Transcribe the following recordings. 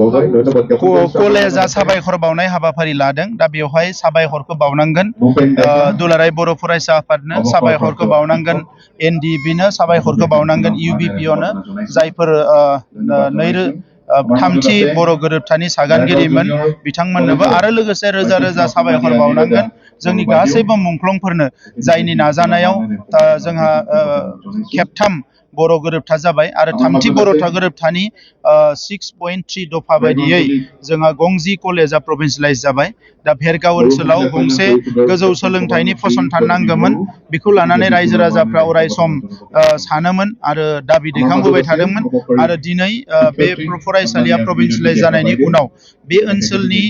कलेजा साबायखर बावनाय हाबाफारि लादों दा बेवहाय साबायखरखौ बावनांगोन दुलाराय बर' फरायसा आफादनो साबायखरखौ बावनांगोन NDBनो साबायखरखौ बावनांगोन UBPनो जायफोर थामथि बर' गोरोबथानि सागानगिरिमोन बिथांमोननोबो आरो लोगोसे रोजा रोजा साबायखर बावनांगोन जोंनि गासैबो मुंख्लंफोरनो जायनि नाजानायाव जोंहा खेबथाम बर' गोरोबथा जाबाय आरो थामथि बर' गोरोबथानि 6.3 दफा बायदियै जोंहा गंजि कलेजा प्रभिन्सियेलाइज जाबाय दा भेरगाव ओनसोलाव गंसे गोजौ सोलोंथाइनि फसंथान नांगौमोन बेखौ लानानै रायजो राजाफ्रा अराय सम सानोमोन आरो दाबि दैखांबोबाय थादोंमोन आरो दिनै बे फरायसालिया प्रभिन्सियेलाइज जानायनि उनाव बे ओनसोलनि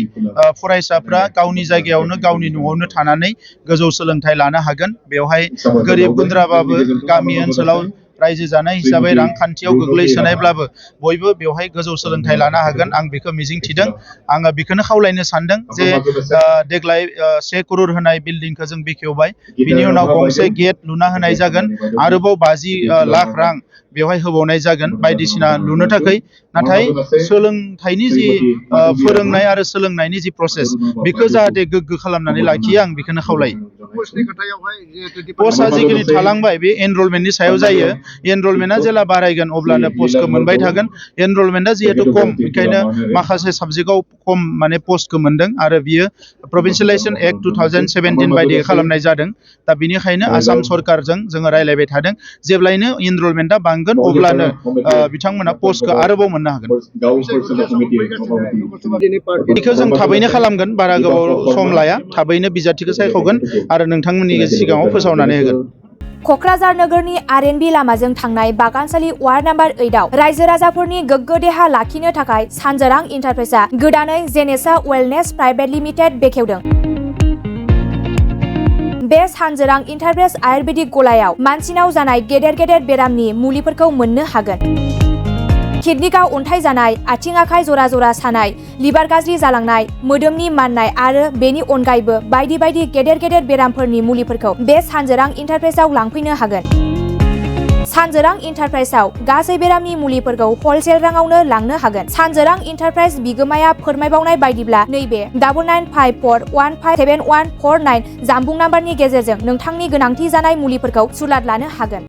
फरायसाफ्रा गावनि जायगायावनो गावनि न'आवनो थानानै गोजौ सोलोंथाइ लानो हागोन बेवहाय गोरिब गुन्द्राबाबो गामि ओनसोलाव रायजो जानाय हिसाबै रांखान्थियाव गोग्लैसोनायब्लाबो बयबो बेवहाय गोजौ सोलोंथाइ लानो हागोन आं बेखौ मिजिंथिदों आङो बेखौनो खावलायनो सानदों जे देग्लाय 1 करोड़ होनाय बिल्डिंखौ जों बेखेवबाय बिनि उनाव गंसे गेट लुना होनाय जागोन आरोबाव 50 लाख रां बेवहाय होबावनाय जागोन बायदिसिना लुनो थाखाय नाथाय सोलोंथाइनि जि फोरोंनाय आरो सोलोंनायनि जि प्रसेस बेखौ जाहाथे गोग्गो खालामनानै लाखियो आं बेखौनो खावलायो पस्टआ जिखिनि थालांबाय बे एनरलमेन्टनि सायाव जायो एनरलमेन्टआ जेला बारायगोन अब्लानो पस्टखौ मोनबाय थागोन एनरलमेन्टआ जिहेतु खम बेखायनो माखासे साबजेक्टआव खम माने पस्टखौ मोनदों आरो बियो प्रभिन्सियेलाइजेसन एक्ट 2017 बायदि खालामनाय जादों दा बिनिखायनो आसाम सरकारजों जोङो रायलायबाय थादों जेब्लायनो एनरलमेन्टआ बांगोन अब्लानो बिथांमोना पस्टखौ आरोबाव मोननो हागोन बेखौ जों थाबैनो खालामगोन बारा गोबाव सम लाया थाबैनो बिजाथिखौ सायख'गोन आरो नोंथांमोननि सिगाङाव फोसावनानै होगोन क'क्राझार नोगोरनि RNB लामाजों थांनाय बागानसालि वार्ड नाम्बार 8 आव रायजो राजाफोरनि गोग्गो देहा लाखिनो थाखाय सानजोरां इन्टारप्राइजआ गोदानै जेनेसा वेलनेस प्राइभेट लिमिटेड बेखेवदों। बे सानजोरां इन्टारप्राइज आयुर्वेदिक गलायाव मानसिनाव जानाय गेदेर गेदेर बेरामनि मुलिफोरखौ मोननो हागोन। किडनिकआव अन्थाइ जानाय, आथिं आखाइ जरा जरा सानाय, लिभार गाज्रि जालांनाय, मोदोमनि माननाय आरो बेनि अनगायैबो बायदि बायदि गेदेर गेदेर बेरामफोरनि मुलिफोरखौ बे सानजोरां इन्टारप्राइजआव लांफैनो हागोन। सानजोरां इन्टारप्राइजआव गासै बेरामनि मुलिफोरखौ हलसेल राङावनो लांनो हागोन। सानजोरां इन्टारप्राइज बिगोमाया फोरमायबावनाय बायदिब्ला नैबे 9954157149 जानबुं नाम्बारनि गेजेरजों नोंथांनि गोनांथि जानाय मुलिफोरखौ सुलाद लानो हागोन।